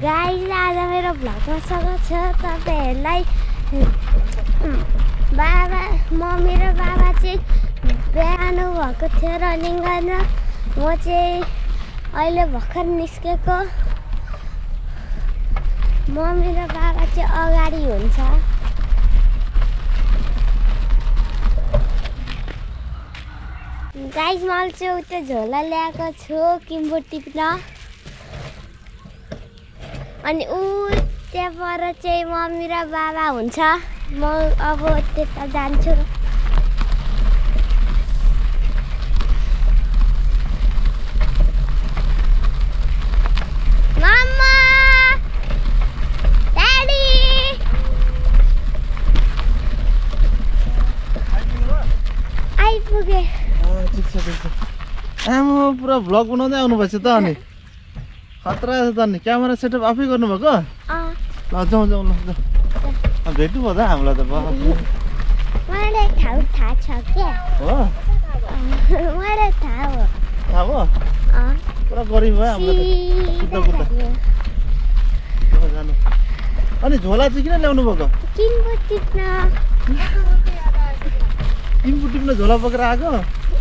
Guys आज मेरो भ्लगमा स्वागत छ तपाईहरुलाई। बाबा मम्मी र बाबा चाहिँ बिहान भएको थियो रनिङ गर्न। म चाहिँ अहिले भर्खर निस्केको। मम्मी र बाबा चाहिँ अगाडि हुन्छ। गाइस मैले चाहिँ उता झोला ल्याएको छु किम्बो टिप्न। अनि ऊ त्यहाँ पर चाहिँ मम्मी र बाबा हुन्छ। म अब त्यता जान्छु। मम्मा ड्याडी आइपुगे। आमा पुरा भ्लग बनाउँदै आउनु भएछ त। अनि खतरा छ त। अनि क्यामेरा सेटअप आफै गर्नुभएको? ल जाउँ जाउँ ल भेट्नु भयो त हामीलाई त। मलाई ठाउँ थाहा छ क्या। हो मलाई थाहा हो। थाहा भयो? पुरा गरिब भयो हामीलाई जानु। अनि झोला चाहिँ किन ल्याउनु भएको? किम्बो टिप्न। किम्बो टिप्न झोला बोकेर आएको?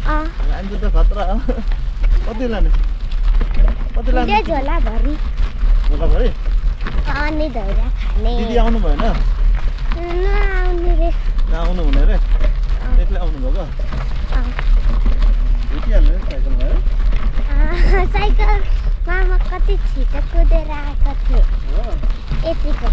हामी त खतरा हो। कति लाने? कति लाने? झोला भरि। झोला भरि? अनि धौरा खाने। दिदी आउनु भएन? नआउने रे। नआउनु हुने रे? एक्लै आउनु भएको? भेटिहाल्नु है साइकलमा है? साइकलमा म कति छिटो कुदेर आएको थिएँ। यतिको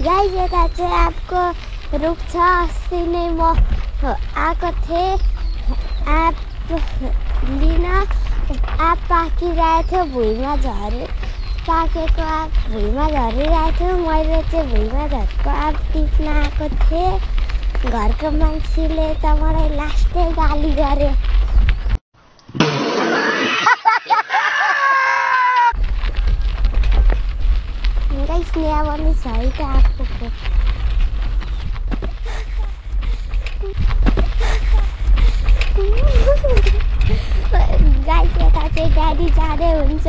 गाइस यता चाहिँ आपको रुख छ। अस्ति नै म आएको थिएँ आप लिन। आप पाकिरहेको थियो भुइँमा पाकेको आप भुइँमा झरिरहेको थियो। मैले चाहिँ भुइँमा झरेको आप टिप्न आएको थिएँ। घरको मान्छेले त मलाई लास्टै गाली गर्यो। गाइस नया पनि छ है त आपको। गाइस यता चाहिँ ड्याडी जाँदै हुन्छ।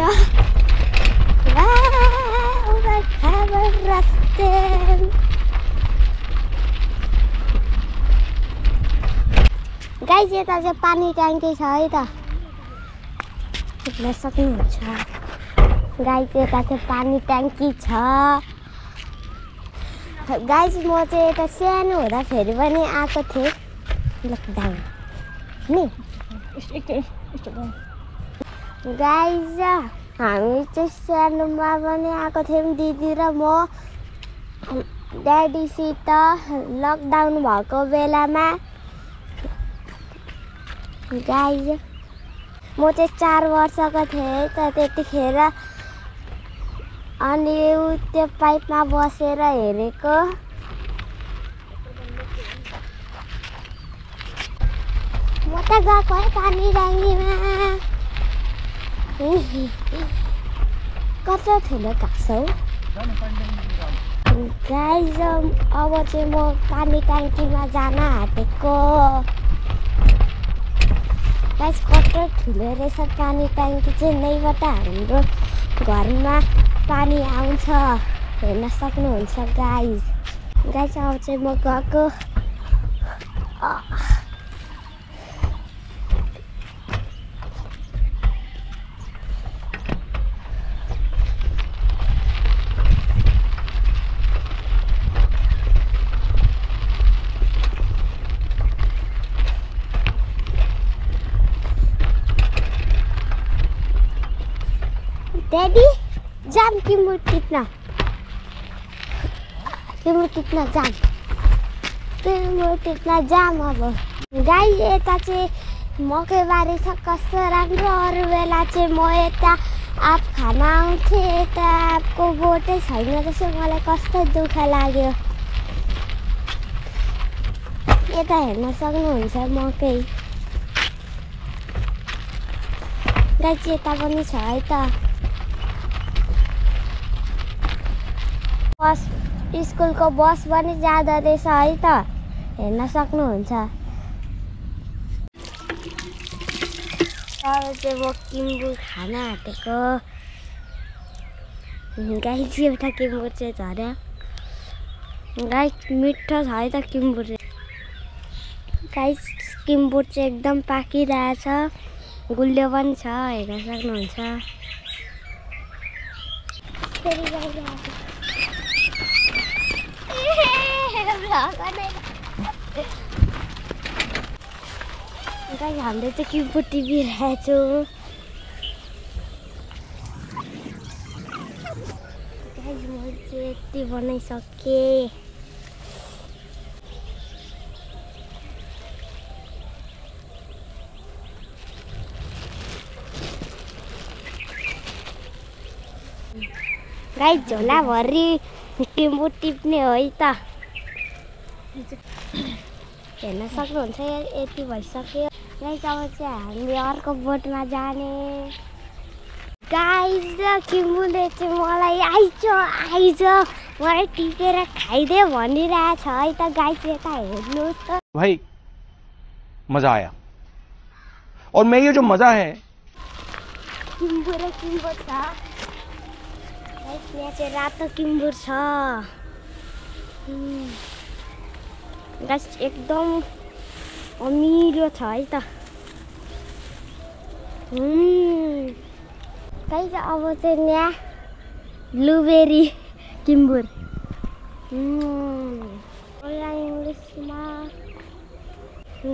गाइस यता चाहिँ पानी ट्याङ्की छ है त। देख्न सक्नुहुन्छ। गाइस यता चाहिँ पानी ट्याङ्की छ। गाइस म चाहिँ यता सानो हुँदाखेरि पनि आएको थिएँ लकडाउन नि। गाइस हामी चाहिँ सानोमा पनि आएको थियौँ दिदी र म ड्याडीसित लकडाउन भएको बेलामा। गाइस म चाहिँ 4 वर्षको थिएँ त त्यतिखेर। अनि त्यो पाइपमा बसेर हेरेको। म त गएको है पानी ट्याङ्कीमा। कत्रो ठुलो घाँस हौ। गाइस अब चाहिँ म पानी ट्याङ्कीमा जान आँटेको। गाइस कत्रो ठुलो रहेछ पानी ट्याङ्की चाहिँ। नैबाट हाम्रो घरमा पानी आउँछ हेर्न सक्नुहुन्छ गाइस। गाइस अब चाहिँ म गएको। ड्याडी जाम किम्बो टिप्न। तिम्रो टिप्न जाम अब गाई यता चाहिँ मकैबारी छ कस्तो राम्रो अरू बेला चाहिँ म यता आँप खान आउँथेँ यता आँपको बोटै छैन त्यसो मलाई कस्तो दुःख लाग्यो यता हेर्न सक्नुहुन्छ मकै गाई चाहिँ यता पनि छ है त बस स्कुलको बस पनि जाँदो रहेछ है त हेर्न सक्नुहुन्छ अब चाहिँ म किम्बु खान आँटेको गाई चाहिँ एउटा किम्बु चाहिँ झऱ्यो गाई मिठो छ है त किम्बु गाई किम्बु चाहिँ एकदम पाकिरहेछ गुलियो पनि छ हेर्न सक्नुहुन्छ गाई हामीले चाहिँ किम्बु टिपिरहेको छु गाई म चाहिँ यति बनाइसकेँ गाई झोलाभरि किम्बु टिप्ने हो है त हेर्न सक्नुहुन्छ यति भइसक्यो गाई अब चाहिँ हामी अर्को बोटमा जाने गाई किम्बुले चाहिँ मलाई आइज मलाई टिपेर खाइदे भनिरहेछ है त गाई चाहिँ यता हेर्नुहोस् त भाई मजा आया और मैं ये जो मजा है किम्बु र किम्बु छ यहाँ चाहिँ रातो किम्बु छ गाइस एकदम अमिलो छ है त गाइस अब चाहिँ यहाँ ब्लुबेरी किम्बुर इङ्ग्लिसमा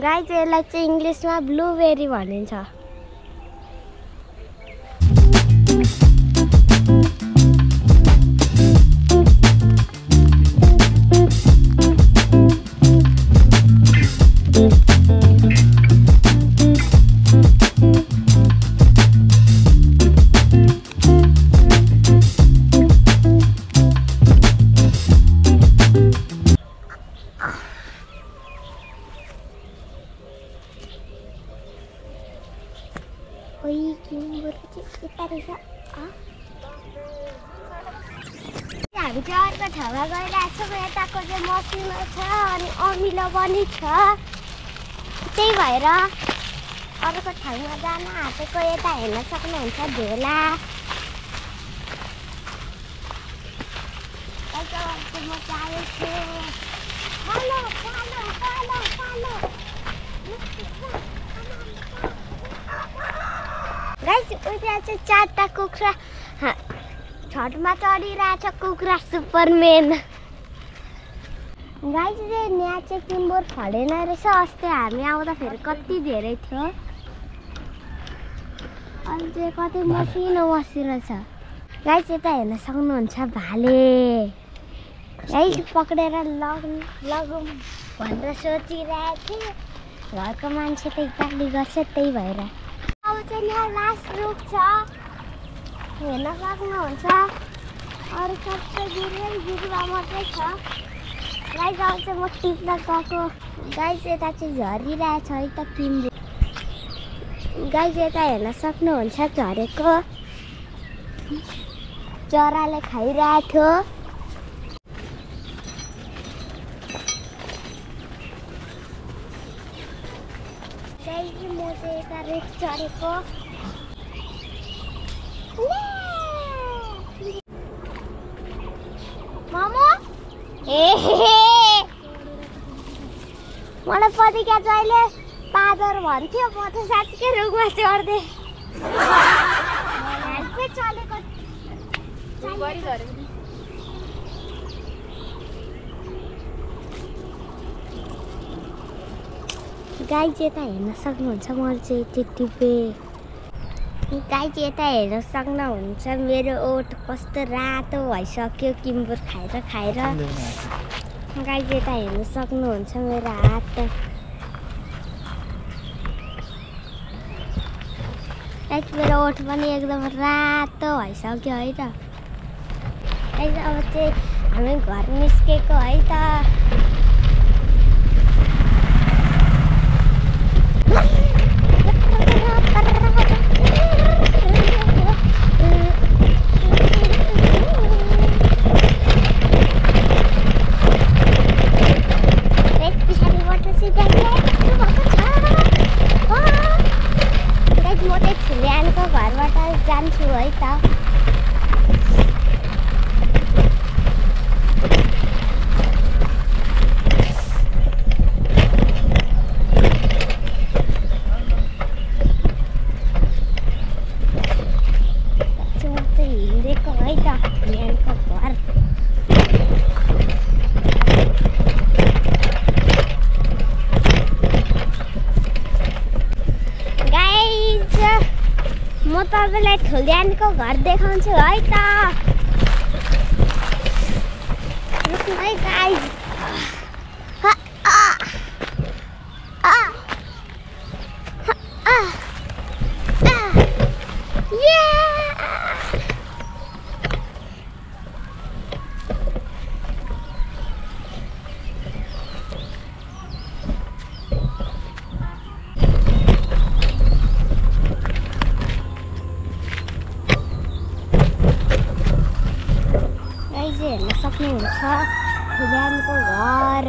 गाइस यसलाई चाहिँ इङ्ग्लिसमा ब्लुबेरी भनिन्छ हामी चाहिँ अर्को ठाउँमा गइरहेको छौँ यताको चाहिँ मसिनो छ अनि अमिलो पनि छ त्यही भएर अर्को ठाउँमा जान आँटेको यता हेर्न सक्नुहुन्छ झोला म चाहिँ गाइस उता चाहिँ 4टा कुखुरा छतमा चढिरहेछ कुखुरा सुपरम्यान गाइस चाहिँ यहाँ चाहिँ किम्बुर फलेन रहेछ अस्ति हामी आउँदाखेरि कति धेरै थियो अहिले चाहिँ कति मसिनो छ गाइस यता हेर्न सक्नुहुन्छ भाले गाइस पक्रेर लगौँ भनेर सोचिरहेको थिएँ घरको मान्छे त गाली गर्छ त्यही भएर अब चाहिँ यहाँ लास्ट रुख छ हेर्न सक्नुहुन्छ अरू सबै बिरुवा मात्रै छ गाइस अब चाहिँ म टिप्न गएको गाइस यता चाहिँ झरिरहेछ है त किम्बु गाइस यता हेर्न सक्नुहुन्छ झरेको चराले खाइरहेको थियो गाइस म चाहिँ यता रुख चढेको मामु मलाई पतिका जहिले पादर भन्थ्यो म त साँच्चै रुखमा चढ्दै चलेको गाई चाहिँ यता हेर्न सक्नुहुन्छ मैले चाहिँ यति टिपेँ गाइज यता हेर्न सक्नुहुन्छ मेरो ओठ कस्तो रातो भइसक्यो किम्बुर खाएर गाइज यता हेर्न सक्नुहुन्छ मेरो हात गाइज मेरो ओठ पनि एकदम रातो भइसक्यो है त गाइज अब चाहिँ हामी घर निस्केको है त जान्छु है त हिँडेको है त ठुल्यानको घर गाइज म तपाईलाई ठुल्यानको घर देखाउँछु है त है गाइज हेर्न सक्नुहुन्छ ठुल्यानको घर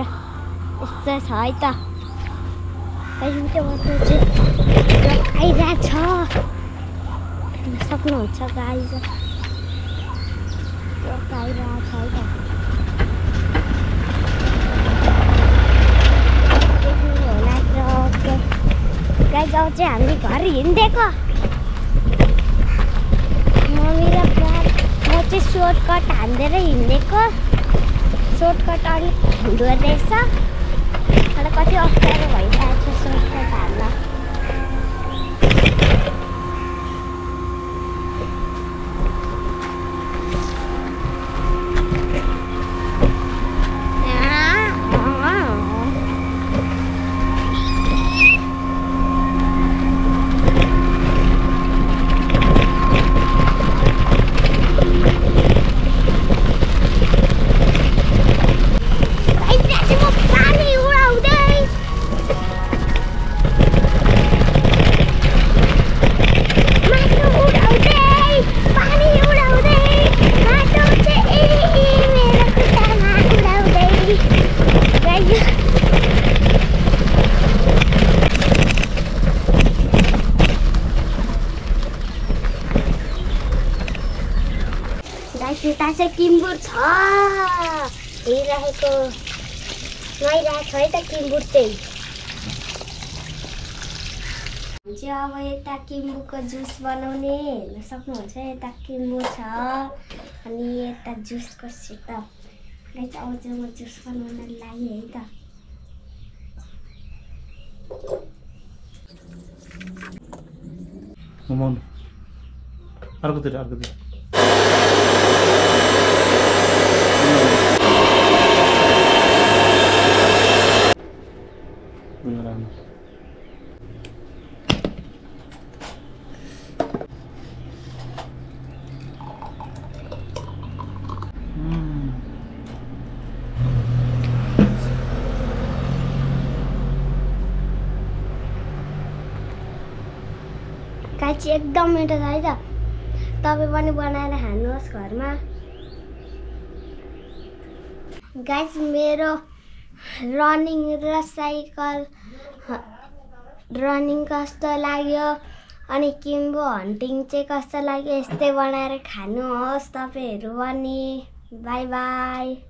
यस्तो छ है त आइरहेछ हेर्न सक्नुहुन्छ गाइज आइरहेछ है त गाइज अब चाहिँ हामी घर हिँडेको मम्मी र म चाहिँ सर्टकट हान्देर हिँडेको सर्टकट अलिक ठुलो रहेछ तर कति अप्ठ्यारो भइरहेको छ सर्टकट हाल्न यता चाहिँ किम्बुर छ हेरिरहेको नुहाइरहेको छ है त किम्बुर चाहिँ अब यता किम्बुको जुस बनाउने हेर्न सक्नुहुन्छ यता किम्बु छ अनि यता जुसको सेटअप अब चाहिँ म जुस बनाउन लागि है त अर्कोतिर काची एकदम मिठो छ है त तपाईँ पनि बनाएर खानुहोस् घरमा गाइस मेरो रनिङ र साइकल रनिङ कस्तो लाग्यो अनि किम्बु हन्टिङ चाहिँ कस्तो लाग्यो यस्तै बनाएर खानुहोस् तपाईहरु पनि बाइ बाइ।